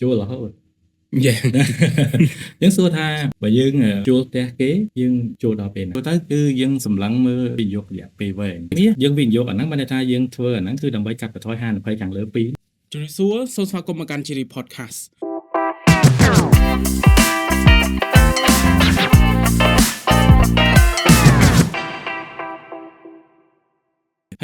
ជួលរហូត Yeah. យើងសួរថាបើយើងជួលផ្ទះគេយើងជួលដល់ពេលណាទៅគឺយើងសម្លឹងមើលវិនិយោគរយៈពេលវែងនេះយើងវិនិយោគអាហ្នឹងបានន័យថាយើងធ្វើអាហ្នឹងគឺដើម្បីកាត់បន្ថយហានិភ័យខាងលើពីរ ជំរាបសួរសូមស្វាគមន៍មកកាន់ Chiri Podcast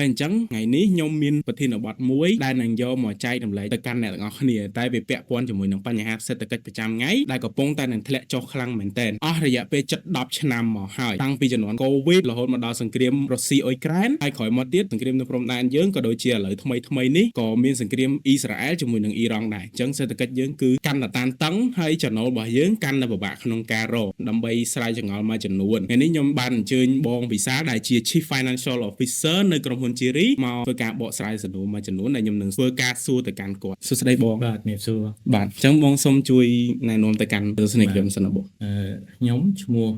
ហើយអញ្ចឹងថ្ងៃនេះខ្ញុំមានប្រធានបទមួយដែលនឹងយកមកចែករំលែកទៅកាន់អ្នកទាំងអស់គ្នាតែវាពាក់ព័ន្ធជាមួយនឹងបញ្ហាសេដ្ឋកិច្ចប្រចាំថ្ងៃដែលកំពុងតែនឹងធ្លាក់ចុះខ្លាំងមែនទែនអស់រយៈពេលជិត10ឆ្នាំមកហើយតាំងពីជំនាន់ COVID រហូតមកដល់សង្គ្រាមរុស្ស៊ីអ៊ុយក្រែនហើយក្រោយមកទៀតសង្គ្រាមនៅព្រំដែនយើងក៏ដូចជាឥឡូវថ្មីថ្មីនេះក៏មានសង្គ្រាមអ៊ីស្រាអែលជាមួយនឹងអ៊ីរ៉ង់ដែរអញ្ចឹងសេដ្ឋកិច្ចយើងគឺកាន់តែតានតឹងហើយចំណូលរបស់យើងកាន់តែពិបាកក្នុងការរកដើម្បីស្រាយចង្អល់មួយចំនួនថ្ងៃនេះខ្ញុំបានអញ្ជើញបងវិសាលដែលជា Chief Financial Officer នៅក្រុមហ៊ុន Chiri មកធ្វើការបកស្រាយសំណួរមួយចំនួនដែលខ្ញុំនឹងធ្វើការសួរទៅកាន់គាត់សួស្តីបង បាទជំរាបសួរ បាទអញ្ចឹងបងសូមជួយណែនាំទៅកាន់ទស្សនិកជនសិនណាបង ខ្ញុំឈ្មោះ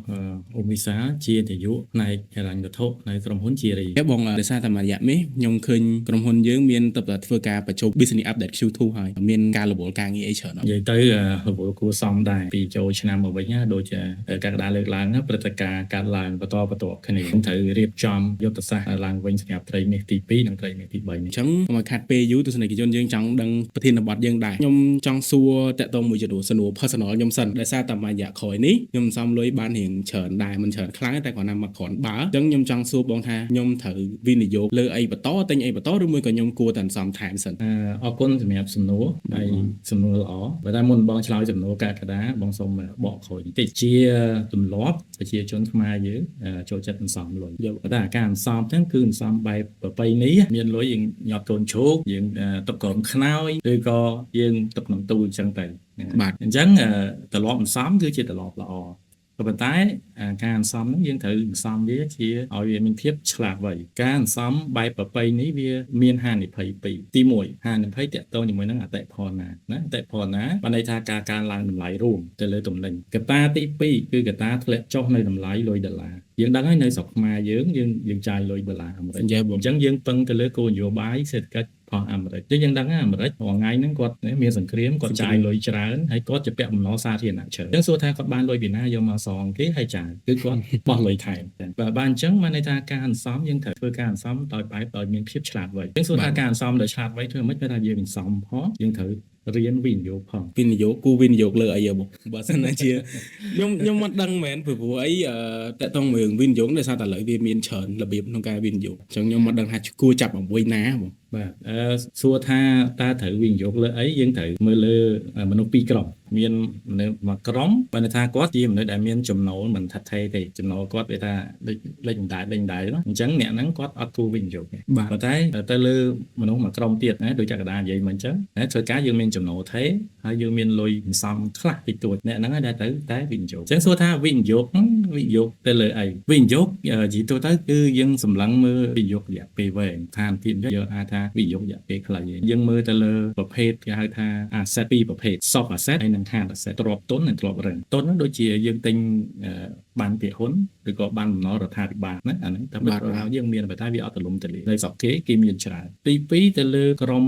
អ៊ុំវិសាលជានាយកផ្នែកហិរញ្ញវត្ថុនៅក្រុមហ៊ុនជារី បងដោយសារតែមួយរយៈនេះខ្ញុំឃើញក្រុមហ៊ុនយើងមានទៅតែធ្វើការបញ្ចុះ Business Update Q2 ហើយមានការរវល់ការងារអីច្រើនអត់ និយាយទៅរវល់គួរសមដែរពីចូលឆ្នាំមកវិញណាដូចជាកក្កដាលើកឡើងណាព្រឹត្តិការណ៍កើតឡើងបន្តបន្ទាប់គ្នាត្រូវរៀបចំយុទ្ធសាស្ត្រឡើងវិញសម្រាប់ត្រីមាសទី2និងត្រីមាសទី3នេះ អញ្ចឹងកុំឲ្យខាត់ពេលយូរទស្សនិកជនយើងចង់ដឹងប្រធានបទយើងដែរខ្ញុំចង់សួរតាក់ទងមួយចំនួនសំណួរ personal ខ្ញុំសិនដោយសារតែមួយរយៈក្រោយនេះខ្ញុំសំលុយបានរៀងច្រើនដែរមិនច្រើនខ្លាំងទេតែគ្រាន់តែមកគ្រាន់បើអញ្ចឹងខ្ញុំចង់សួរបងថាខ្ញុំត្រូវវិនិយោគលើអីបន្តទិញអីបន្តឬមួយក៏ខ្ញុំគួរតែសំថែមសិន អរគុណសម្រាប់សំណួរហើយសំណួរល្អប៉ុន្តែមុនបងឆ្លើយសំណួរកក្កដាបងសូមបកក្រោយបន្តិចជាទម្លាប់ប្រជាជនខ្មែរយើងចូលចិត្តអន្សំលុយប៉ុន្តែការអន្សំហ្នឹងគឺអន្សំបែបប្រពៃណីមានលុយយើងញាត់កូនជ្រូកយើងទុកក្រោមខ្នើយឬក៏យើងទុកក្នុងទូអញ្ចឹងទៅ បាទ អញ្ចឹងទម្លាប់អន្សំគឺជាទម្លាប់ល្អក៏ប៉ុន្តែការអន្សំហ្នឹងយើងត្រូវអន្សំវាជាឲ្យវាមានភាពឆ្លាតវៃការអន្សំបែបប្រពៃនេះវាមានហានិភ័យពីរទី1ហានិភ័យតាក់ទងជាមួយនឹងអតិផរណាណាអតិផរណាបានន័យថាការកើនឡើងតម្លៃរួមទៅលើទំនិញកត្តាទី2គឺកត្តាធ្លាក់ចុះនៅតម្លៃលុយដុល្លារយើងដឹងហើយនៅស្រុកខ្មែរយើងយើងយើងចាយលុយដុល្លារអាមេរិក និយាយបង អញ្ចឹងយើងពឹងទៅលើគោលនយោបាយសេដ្ឋកិច្ចរបស់អាមេរិកចឹងយើងដឹងថាអាមេរិករាល់ថ្ងៃហ្នឹងគាត់មានសង្គ្រាមគាត់ចាយលុយច្រើនហើយគាត់ជាពាក់បំណុលសាធារណៈច្រើនអញ្ចឹងសួរថាគាត់បានលុយពីណាយកមកសងគេហើយចាយគឺគាត់បោះលុយថែមបាទបាទអញ្ចឹងបានន័យថាការអន្សំយើងត្រូវធ្វើការអន្សំដោយបែបដោយមានភាពឆ្លាតវៃអញ្ចឹងសួរថាការអន្សំដោយឆ្លាតវៃធ្វើម៉េចពេលថាយើងអន្សំផងយើងត្រូវរៀនវិនិយោគផង វិនិយោគគូវិនិយោគលើអីហ៎បងបើសិនណាជាខ្ញុំខ្ញុំមិនដឹងមែនព្រោះព្រោះអីតាក់ទងមួយរឿងវិនិយោគដោយសារតែឥឡូវវាមានច្រើនរបៀបក្នុងការវិនិយោគអញ្ចឹងខ្ញុំមិនដឹងថាគួរចាប់អំមួយណាបង បាទសួរថាតើត្រូវវិនិយោគលើអីយើងត្រូវមើលលើមនុស្សពីរក្រុមមានមនុស្សមួយក្រុមបើន័យថាគាត់ជាមនុស្សដែលមានចំណូលមិនថិតថេរទេចំណូលគាត់វាថាលេចលេចមិនដែរលេចមិនដែរអញ្ចឹងអ្នកហ្នឹងគាត់អត់គួរវិនិយោគទេ បាទ ប៉ុន្តែទៅលើមនុស្សមួយក្រុមទៀតណាដូចចក្រដានិយាយមកអញ្ចឹងណាធ្វើការយើងមានចំណូលថេរហើយយើងមានលុយសន្សំខ្លះតិចតួចអ្នកហ្នឹងឯងដែលត្រូវតែវិនិយោគអញ្ចឹងសួរថាវិនិយោគហ្នឹងវិនិយោគទៅលើអីវិនិយោគជាទូទៅគឺយើងសម្លឹងមើលវិនិយោគរយៈពេលវែងឋានភាពយើងអាចថាវិនិយោគរយៈពេលខ្លីយើងមើលទៅលើប្រភេទគេហៅថា asset ពីរប្រភេទ soft asset ហើយនិង hard asset ទ្រព្យទន់និងទ្រព្យរឹងទន់ហ្នឹងដូចជាយើងទិញបានភាគហ៊ុនឬក៏បានបំណុលរដ្ឋាភិបាលណាអាហ្នឹងតាមពិត បាទ យើងមានប៉ុន្តែវាអត់ទូលំទូលាយនៅស្រុកគេគេមានច្រើនទី2ទៅលើក្រុម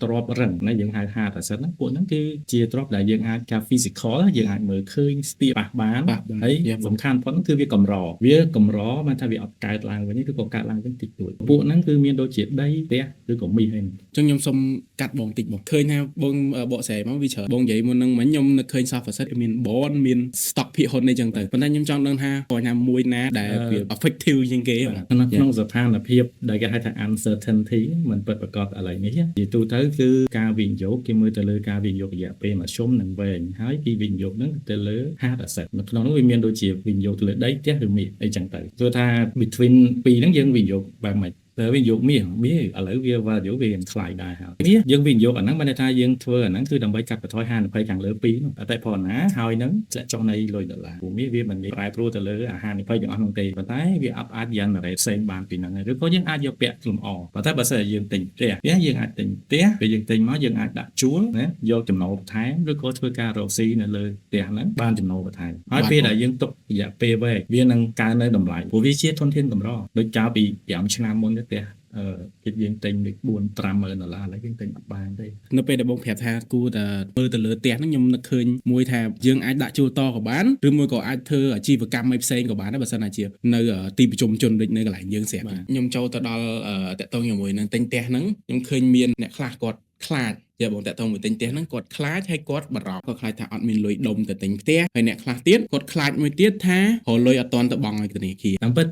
ទ្រព្យរឹងណាយើងហៅ hard asset ហ្នឹងពួកហ្នឹងគឺជាទ្រព្យដែលយើងអាចការ physical យើងអាចមើលឃើញស្ទាបប៉ះបាន ប៉ះបាន ហើយ Yeah. សំខាន់ប៉ុណ្ណឹងគឺវាកម្រវាកម្របានថាវាអត់កើតឡើងវិញឬក៏កើតឡើងវិញតិចតួចពួកហ្នឹងគឺមានដូចជាដីផ្ទះឬក៏មាសអីហ្នឹង អញ្ចឹងខ្ញុំសូមកាត់បងតិចបងឃើញថាបងបកស្រាយមកវាច្រើនបងនិយាយមុនហ្នឹងមិញខ្ញុំនឹកឃើញ soft asset មាន bond មាន stock ភាគហ៊ុនអីចឹងទៅប៉ុន្តែខ្ញុំចង់ដឹងថាគាត់ថាមួយណាដែលវា effective ជាងគេបង ក្នុងក្នុងស្ថានភាពដែលគេហៅថា uncertainty មិនពិតប្រាកដឥឡូវនេះជាទូទៅគឺការវិនិយោគគេមើលទៅលើការវិនិយោគរយៈពេលមធ្យមនិងវែងហើយពីវិនិយោគហ្នឹងទៅលើ hard asset នៅក្នុងនោះវាមានដូចជាវិនិយោគទៅលើដីផ្ទះឬមាសអីចឹងទៅគឺថា between ពីរហ្នឹងយើងវិនិយោគបែបម៉េចតែវិនិយោគមាសមាសឥឡូវវា value វារៀងថ្លៃដែរហើយមាសយើងវិនិយោគអាហ្នឹងបានន័យថាយើងធ្វើអាហ្នឹងគឺដើម្បីកាត់បន្ថយហានិភ័យខាងលើពីរនោះអតិផរណាហើយនឹងធ្លាក់ចុះនៃលុយដុល្លារព្រោះមាសវាមិនមានប្រែប្រួលទៅលើអាហានិភ័យទាំងអស់នោះទេប៉ុន្តែវាអត់អាច generate ផ្សេងបានពីហ្នឹងឬក៏យើងអាចយកពាក់លម្អប៉ុន្តែបើសិនជាយើងទិញផ្ទះផ្ទះយើងអាចទិញផ្ទះពេលយើងទិញមកយើងអាចដាក់ជួលណាយកចំណូលបន្ថែមឬក៏ធ្វើការរកស៊ីនៅលើផ្ទះហ្នឹងបានចំណូលបន្ថែមហើយពេលដែលយើងទុករយៈពេលវែងវានឹងកើននៅតម្លៃព្រោះវាជាធនធានកម្រដូចកាលពី5ឆ្នាំមុនទៅផ្ទះ គេយើងទិញដូច4 50000ដុល្លារឥឡូវយើងទិញអត់បានទេ។ នៅពេលដែលបងប្រាប់ថាគួរតែមើលទៅលើផ្ទះហ្នឹងខ្ញុំនឹកឃើញមួយថាយើងអាចដាក់ជួលតក៏បានឬមួយក៏អាចធ្វើអាជីវកម្មអីផ្សេងក៏បានដែរបើសិនណាជានៅទីប្រជុំជនដូចនៅកន្លែងយើងស្រាប់ខ្ញុំចូលទៅដល់តាក់ទងជាមួយនឹងទិញផ្ទះហ្នឹងខ្ញុំឃើញមានអ្នកខ្លះគាត់ខ្លាចជាបងតាក់ទងមួយទិញផ្ទះហ្នឹងគាត់ខ្លាចហើយគាត់បារម្ភគាត់ខ្លាចថាអត់មានលុយដុំទៅទិញផ្ទះហើយអ្នកខ្លះទៀតគាត់ខ្លាចមួយទៀតថារកលុយអត់ទាន់ទៅបង់ឲ្យធនាគារ។ តាមពិត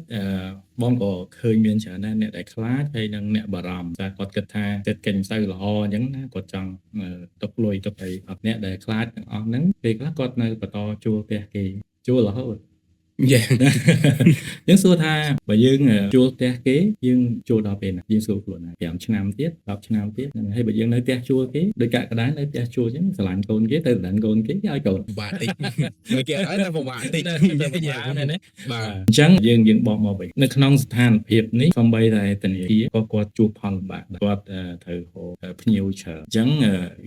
បងក៏ឃើញមានច្រើនដែរអ្នកដែលខ្លាចហើយនិងអ្នកបារម្ភតែគាត់គិតថាសេដ្ឋកិច្ចមិនសូវល្អអញ្ចឹងណាគាត់ចង់ទុកលុយទុកអីអត់អ្នកដែលខ្លាចទាំងអស់ហ្នឹងពេលខ្លះគាត់នៅបន្តជួលផ្ទះគេជួលរហូត។ យើងសួរថាបើយើងជួលផ្ទះគេយើងជួលដល់ពេលណាយើងសួរខ្លួនណា5ឆ្នាំទៀត10ឆ្នាំទៀតហ្នឹងហើយបើយើងនៅផ្ទះជួលគេដូចកក្កដានៅផ្ទះជួលអញ្ចឹងស្រឡាញ់កូនគេទៅដណ្ដឹងកូនគេគេឲ្យកូន ពិបាកតិចមកគេអត់តែពិបាកតិច មែនទេ? បាទ។ អញ្ចឹងយើងយើងបកមកវិញនៅក្នុងស្ថានភាពនេះសំបីតែធនាគារក៏គាត់ជួបផលលំបាកដែរគាត់ត្រូវរកភ្ញៀវច្រើនអញ្ចឹង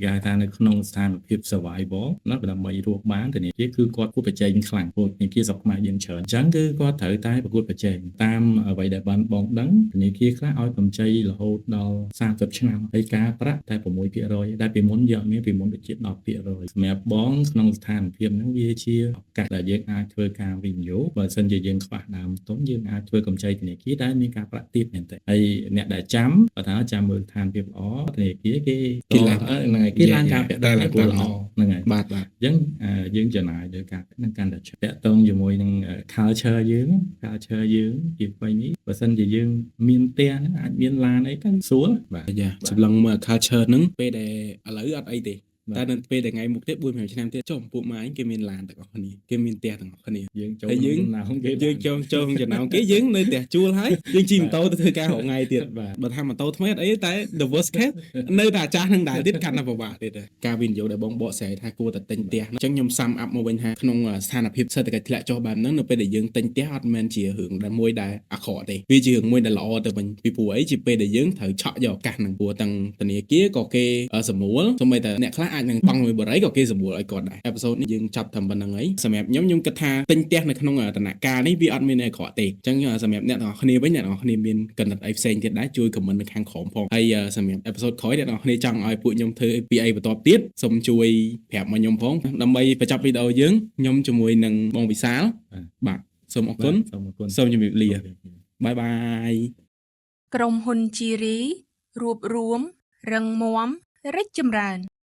គេហៅថានៅក្នុងស្ថានភាព survival ណាដើម្បីរស់បានធនាគារគឺគាត់គួរប្រជែងខ្លាំងព្រោះធនាគារស្រុកខ្មែរយើងច្រើនអញ្ចឹងគឺគាត់ត្រូវតែប្រកួតប្រជែងតាមអ្វីដែលបានបងដឹងធនាគារខ្លះឲ្យកម្ចីរហូតដល់30ឆ្នាំហើយការប្រាក់តែ6%ដែលពីមុនយើងអត់មានពីមុនដូចជា10%សម្រាប់បងក្នុងស្ថានភាពហ្នឹងវាជាឱកាសដែលយើងអាចធ្វើការវិនិយោគបើសិនជាយើងខ្វះដើមទុនយើងអាចធ្វើកម្ចីធនាគារដែលមានការប្រាក់ទាបមែនទេហើយអ្នកដែលចាំបើថាចាំមើលស្ថានភាពល្អធនាគារគេ គេឡើង ហ្នឹងហើយគេឡើងការប្រាក់ ឡើង គួរល្អហ្នឹងហើយ បាទបាទ អញ្ចឹងយើងចំណាយលើការនឹងកាន់តែច្រើនតាក់ទងជាមួយនឹង culture យើង culture យើងជាអ្វីនេះបើសិនជាយើងមានផ្ទះហ្នឹងអាចមានឡានអីទៅស្រួលបាទ។ យ៉ាសម្លឹងមើល culture ហ្នឹងពេលដែលឥឡូវអត់អីទេ បាទ តែនៅពេលដែលថ្ងៃមុខទៀត4 5ឆ្នាំទៀតចុះពួកម៉ាឯងគេមានឡានទាំងអស់គ្នាគេមានផ្ទះទាំងអស់គ្នា យើងចូល ហើយយើង ក្នុងចំណោមគេ យើងចូលចូលក្នុងចំណោមគេយើងនៅផ្ទះជួលហើយយើងជិះម៉ូតូទៅធ្វើការរាល់ថ្ងៃទៀត បាទ បើថាម៉ូតូថ្មីអត់អីទេតែ the worst case នៅតែអាចាស់នឹងដែរទៀតកាន់តែពិបាកទៀតដែរការវិនិយោគដែលបងបកស្រាយថាគួរតែទិញផ្ទះអញ្ចឹងខ្ញុំ sum up មកវិញថាក្នុងស្ថានភាពសេដ្ឋកិច្ចធ្លាក់ចុះបែបហ្នឹងនៅពេលដែលយើងទិញផ្ទះអត់មែនជារឿងដែលមួយដែលអាក្រក់ទេវាជារឿងមួយដែលល្អទៅវិញពីព្រោះអីជាពេលដែលយើងត្រូវឆក់យកឱកាសហ្នឹងព្រោះទាំងធនាគារក៏គេសម្រួលសូម្បីតែអ្នកខ្លះអាចនឹងបង់មួយបរិយក៏គេសម្រួលឲ្យគាត់ដែរ episode នេះយើងចាប់តែប៉ុណ្្នឹងហើយសម្រាប់ខ្ញុំខ្ញុំគិតថាទិញផ្ទះនៅក្នុងដំណាក់កាលនេះវាអត់មានអីអាក្រក់ទេអញ្ចឹងសម្រាប់អ្នកទាំងអស់គ្នាវិញអ្នកទាំងអស់គ្នាមានគំនិតអីផ្សេងទៀតដែរជួយ comment នៅខាងក្រោមផងហើយសម្រាប់ episode ក្រោយអ្នកទាំងអស់គ្នាចង់ឲ្យពួកខ្ញុំធ្វើពីអីបន្ទាប់ទៀតសូមជួយប្រាប់មកខ្ញុំផងដើម្បីបញ្ចប់វីដេអូយើងខ្ញុំជាមួយនឹងបងវិសាលបាទសូមអរគុណ សូមអរគុណ។ សូមជម្រាបលា bye bye។ ក្រុមហ៊ុនជីរី រួបរួម រឹងមាំ រីកចម្រើន។